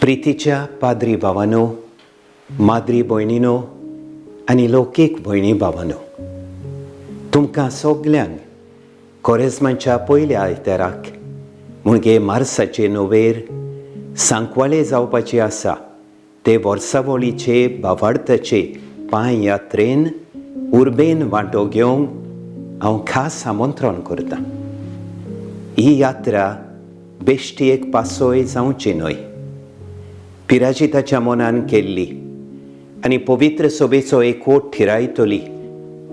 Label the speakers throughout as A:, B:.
A: प्रितीच्या पाद्री भावानो, माद्री भयणीनो आनी लौकीक भयणी भावानो, तुमकां सगल्यांक कोरेज्माच्या पयल्या आयताराक म्हणजे मार्साचे नोवेर सांकवाळे जावपाची आसा ते वर्सावळीचे भावार्थाचे पांय यात्रेन उर्बेन वांटो घेवंक हांव खास आमंत्रण करतां. ही यात्रा बेश्टी एक पासय जावची न्हय, पिराजिताच्या मनान केल्ली आनी पवित्र सभेचो एकवट थिरायतली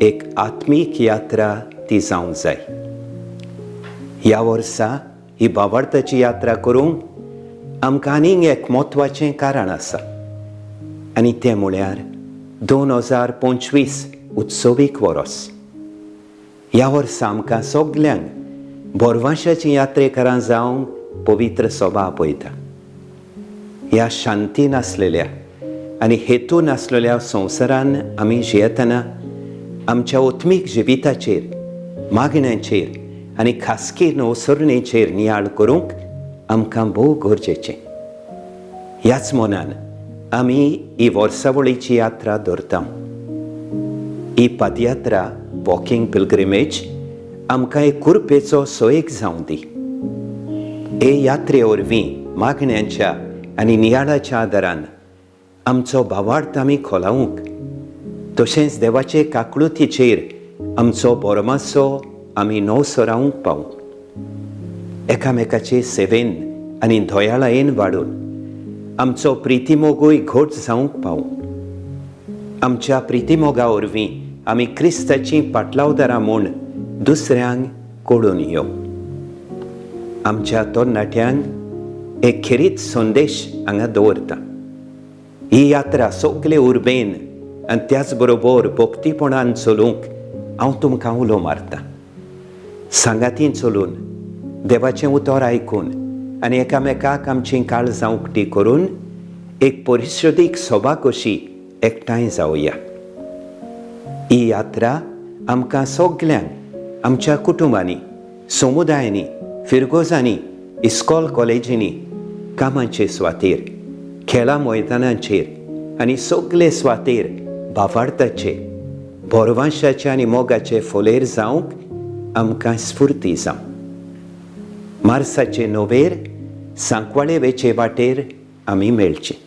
A: एक आत्मीक यात्रा ती जावंक जाय. ह्या वर्सा ही भावार्थाची यात्रा करूंक आमकां आनीक एक म्हत्वाचें कारण आसा आनी तें म्हळ्यार 2025 उत्सवीक वर्स. ह्या वर्सा आमकां सगल्यांक बोरवांशाची यात्रेकरां जावंक पवित्र सभा आपयता. ह्या शांती नासलेल्या आनी हेतू नासलेल्या संवसारान आमी जियेतना आमच्या आत्मीक जिविताचेर, मागण्यांचेर आनी खासगी नवसरणेचेर नियाळ करूंक आमकां भोव गरजेचें. ह्याच मनान आमी ही वर्सावळीची यात्रा धरता. ही पदयात्रा, वॉकिंग पिलग्रिमेज, आमकां एक कुरपेचो सोयेक जावं दी. हे यात्रे वरवीं मागण्यांच्या आनी नियाळाच्या आदारान आमचो भावार्थ आमी खोलावंक, तशेंच देवाचे काकळुतीचेर आमचो बोरमासो आमी नवसरावंक पावूं. एकामेकाचे सेवेन आनी दयाळायेन वाडून आमचो प्रितीमोगूय घट जावंक पावूं. आमच्या प्रितीमोगा वरवीं आमी क्रिस्ताचीं पाटलावदारां म्हूण दुसऱ्यांक कळून येवं. आमच्या तरणाट्यांक एक खेरीत संदेश हांगा दवरता. ही यात्रा सगले उर्बेन आनी त्याच बरोबर भक्तीपणान चलूंक हांव तुमकां उलो मारता. सांगातीन चलून, देवाचें उतर आयकून आनी एकामेकाक आमचीं काळजां उक्ती करून एक परिशदीक सभा कशी एकठांय जावया. ही यात्रा आमकां सगल्यांक आमच्या कुटुंबांनी, समुदायांनी, फिरगोजांनी, इस्कॉल कॉलेजींनी, कामाचे सुवातेर, खेळा मैदानाचेर आनी सगले सुवातेर भावार्थाचे, बोरवांशाचे आनी मोगाचे फोलेर जावंक आमकां स्फुर्ती जावं. मार्साचे नोवेर सांकवाळे वेचे वाटेर आमी मेळचे.